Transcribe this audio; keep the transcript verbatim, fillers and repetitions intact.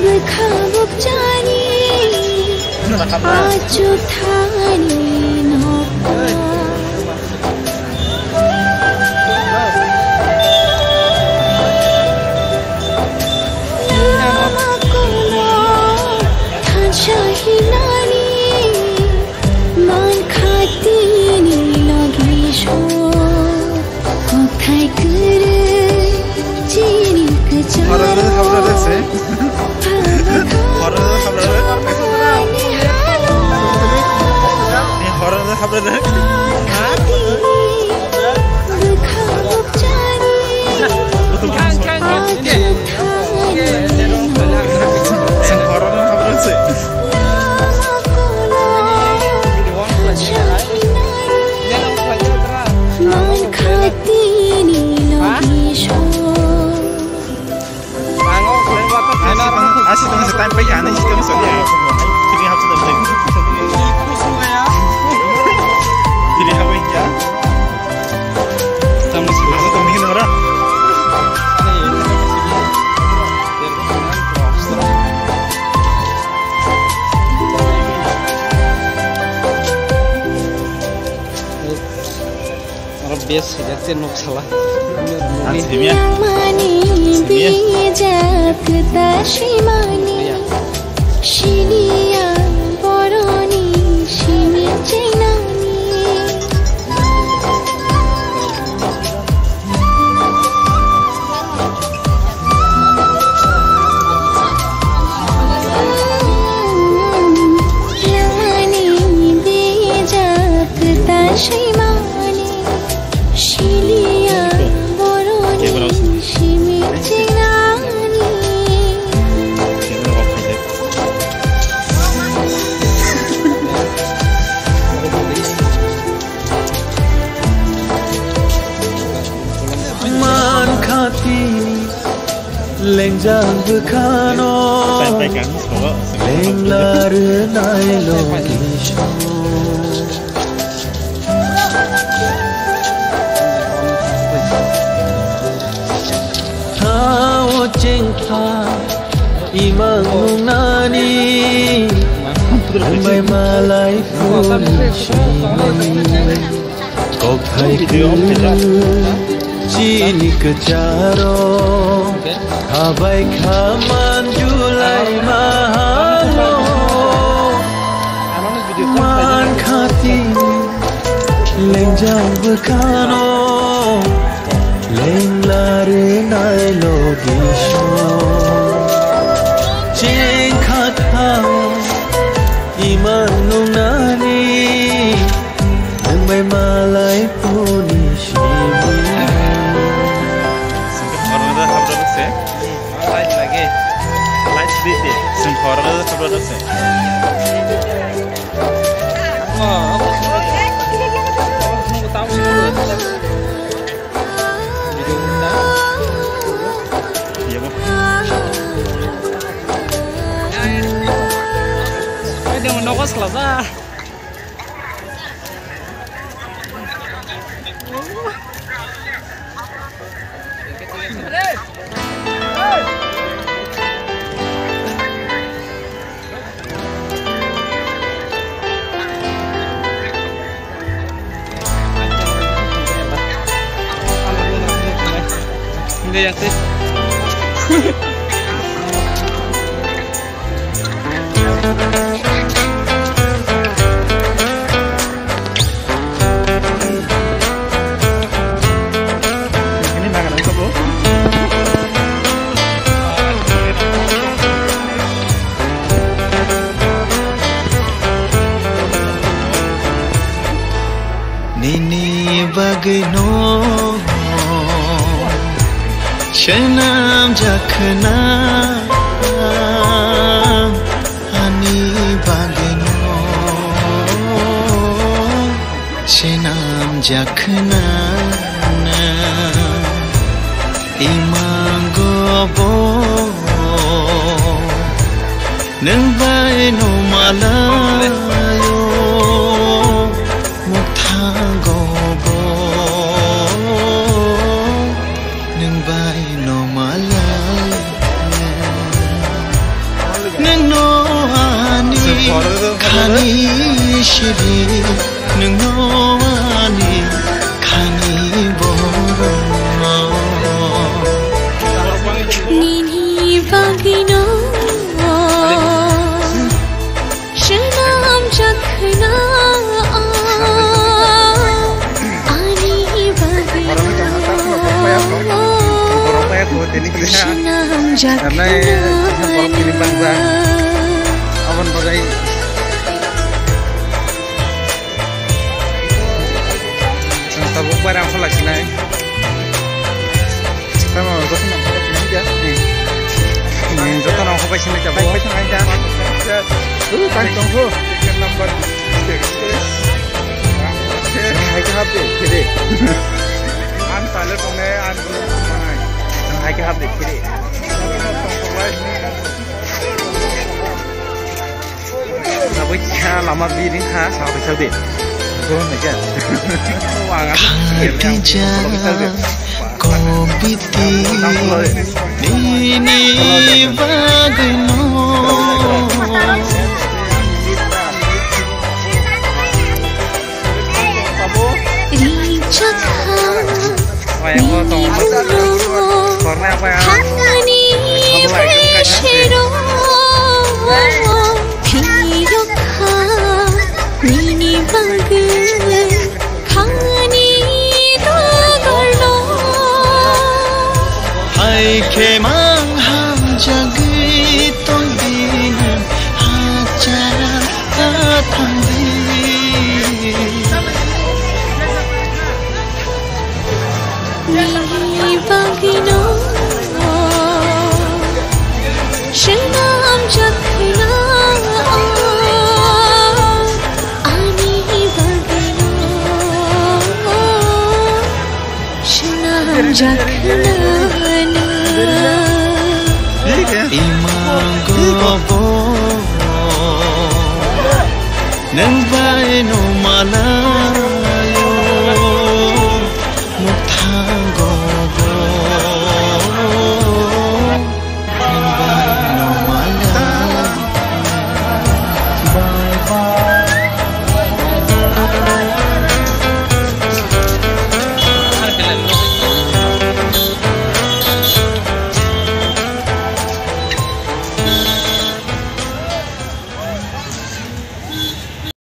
Bwkha bukchani achuthani nokha. Lama kono thansa hinani mankha tini logi so. Kokthai kwrwi chini kwcharo. Horror habra rwse. Horror habra rwse. Horror habra rwse. Ha? Bwkha bukchani. Khang, khang, khang. Horror habra rwse. Así también se está en Peña, ¿no? Así también se está en Peña. Estamos, estamos viendo ahora. Oro best sejak se nok sala. Nangmani bijak ta simani, siniya boroni simi chenani. Lamani bijak ta simani, siliya boroni simi chenani. Man khati lengjak bwkhano lengla rwnai logisong. Thao chengkha imang nungnani, wngbai malai phuri simi. Kokthai kwrwi chini kwcharo, habai kha manjulai mahalo. Man khati lengjak bwkhano lengla rwnai logisong. Chengkha thao imang nungnani, wngbai malai phuri simi. Singkhe horror habra rwse. Light lage. Nogo salajak. Hindi yan, sis. Nini bagwino swnamjak khna, ani bagwino swnamjak khna, imango bo. Nwng bai no malaio, mukthango bo. Nwng bai no malaio. Nwng no ani khani siri, nwng no ani khani borok. Nini bagwino swnamjak khna, ani bagwino. Swnamjak khna. Aboni bagwi tabuk bai rang phalai sinai. Tamo joto no phalai sinai ja. Hmm. Joto no phalai sinai ja. Bai bai sinai ja. Uh, bai tong ho. Ticket number. Hai ka hap de, kede. Ang tale tong ne, ang hai ka hap de, kede. Abo kha lama biring kha, sa bai sa de. Go na ja. Khatija kobiti nini bagwino. Ringchakha. Wai, bo tong. Korna pa. Hani beshero. Phirokha nini bagwi khani dogorno. Hai khe mang hamjagwi tongdi nwng hachara. Nini bagwino swnamjak khna, ani bagwino swnamjak khna. Imango bo nwng bai no malaio.